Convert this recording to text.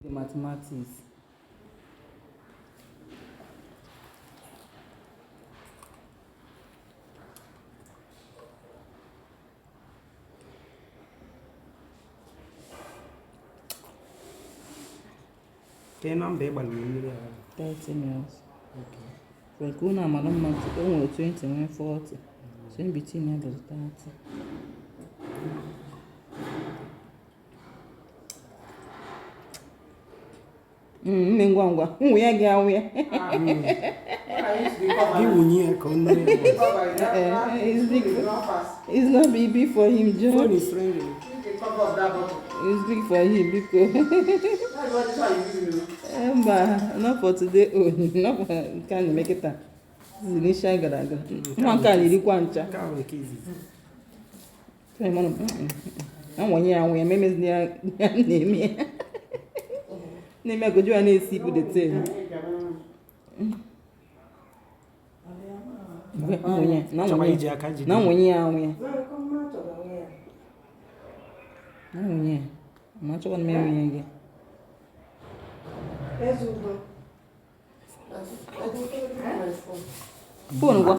The mathematics. Kee nọmba ị gbalụrụ mmiri ahụ? 30 mils. For nke unu amara mma, o nwere 20, nwee 40. So in between ya bụ 30. Mme ngwa ngwa, nwụ ya gị anwụ ya. Gị wụnye ya ka ọ nụrụ ya. Eh, it's big. It's not big, big for him, John. Phone is ringing. It's big for him, biko. Eh, mba, not for today. Oh, not for nke a na-eme kịta. This is initial gara aga. Nwa nke a na-erikwa ncha. Nke ahụ nke izizi. Anwanye ya anwụ ya, ma emezina ya ya na-eme ya. Na-eme ka oju ya na-esi ibu the thing. Nwunye, na Chọkwa nwunye. iji aka jide. Na nwunye ya anwụ ya. Na nwunye. Ma achọkwa m enwunye gị. Phone gwa.